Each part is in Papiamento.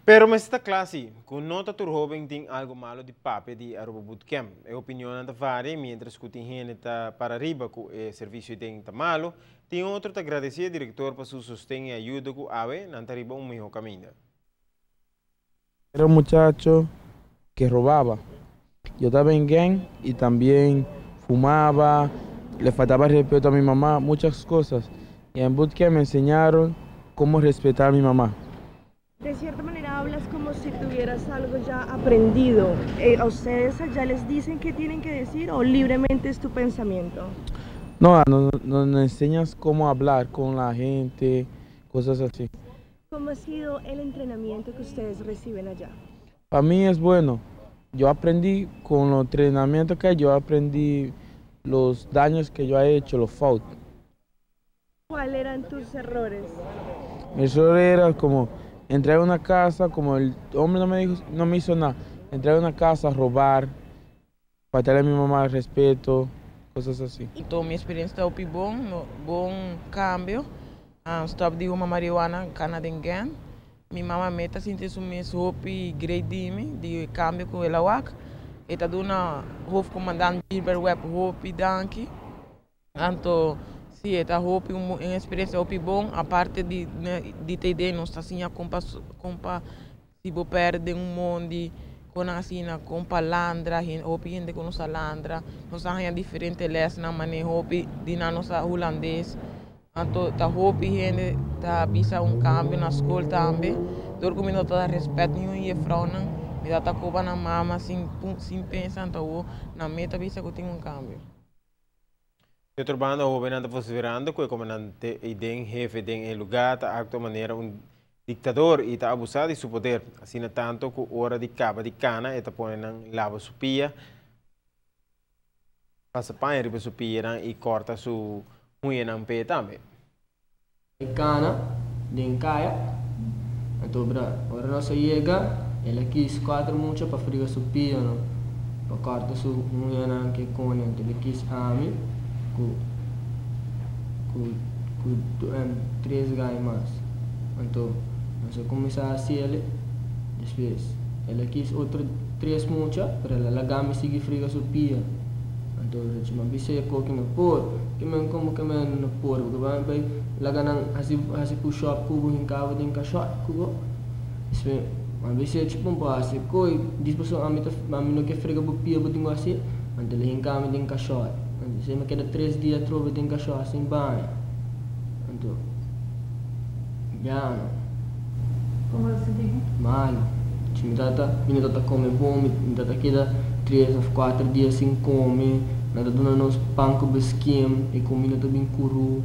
Pero mester ta cla si, cu no ta tur hoben tin algo malo di papia di Aruba Bootcamp. E opinionnan ta varia, mientras cu tin hende ta para riba cu e servicio den ta malo, tin otro ta agradeci e director pa su sosten y ayudo cu awe nan ta riba un miho caminda. Era un muchacho que robaba. Yo estaba en gang y también fumaba, le faltaba respeto a mi mamá, muchas cosas. Y en bootcamp me enseñaron cómo respetar a mi mamá. De cierta manera hablas como si tuvieras algo ya aprendido. ¿A ustedes allá les dicen qué tienen que decir o libremente es tu pensamiento? No, nos enseñas cómo hablar con la gente, cosas así. ¿Cómo ha sido el entrenamiento que ustedes reciben allá? Para mí es bueno. Yo aprendí con el entrenamiento que yo aprendí los daños que yo he hecho, los faults. ¿Cuáles eran tus errores? Mi error era como entrar a una casa, como el hombre no me dijo, no me hizo nada, entrar a una casa, robar, faltarle a mi mamá el respeto, cosas así. Anto, mi experiencia ta hopi bon, no, bon cambio. Stop di huma marihuana, cana den gang. Mi mama mes ta sinti su mes hopi great di mi, di cambio cu el a wak. E ta duna hoofdcommandant Gilbert Webb hopi danki. Anto, si, e ta hopi un experiencia hopi bon. Aparte di TD, nos ta siña con pa, con pa si bo perde un mondi, con asina, con pa landra, hopi hende cu no sa landra. Nos a haya diferente les na maneho, hopi di nan no sa hulandes. Anto, ta hopi hende ta bisa un cambio na scol tambe. Door cu mi no ta respet ningun juffrouw nan, mi ta coba na mama sin pensa, anto nan mes ta bisa cu tin un cambio. Di otro banda, hobennan ta vociferando cu e comandante y den hefe den e lugar ta actua manera un dictador y ta abusa di su poder. Asina tanto cu ora di caba di cana e ta pone nan laba su pia, pasa paña riba su pia y corta su uñanan p'e tambe. Cana, den caya. Anto, bra, ora nos a yega, el a kies cuatro mucha pa frega su pia, no? Pa corta su uñanan cu cone. Anto, el a kies ami, cu tres guy mas. Anto, nos a cuminsa haci. Despues, el a kies otro tres mucha, pero el a laga mi sigui frega su pia. Anto, mi a bis'e cu no por, cu men como cu men no por, porque bay bay laga nan hasi hasi push up cu bo, hinca bo den cashot cu bo. Despues, mi a bis'e tipo un hasi coi, despues ami no kier frega bo pia, bo tin hasi, anto el a hinca mi den cashot. Anto, mi a keda 3 dia trobe den cashot sin baño. Anto, ya no. Con bo a sinti? Malo. Mi no tata come bon, mi tata keda 3 of 4 dia sin come, nan ta duna nos pan cu beskem, y cuminda ta bin curu.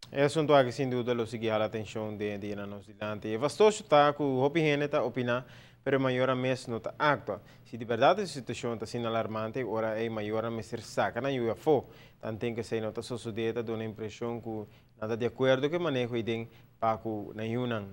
E asunto aki sin duda lo sigui hala atencion di nos dilanti. E fastoso ta cu hopi hende ta opina, pero mayor mes no ta actua. Si di berdad e situacion ta asina alarmante, ora e mayor mester saca nan yiu afo. Tanto cu esey no ta sucede, ta duna impresion cu nan ta di acuerdo cu e maneho den pa cu nan yiunan.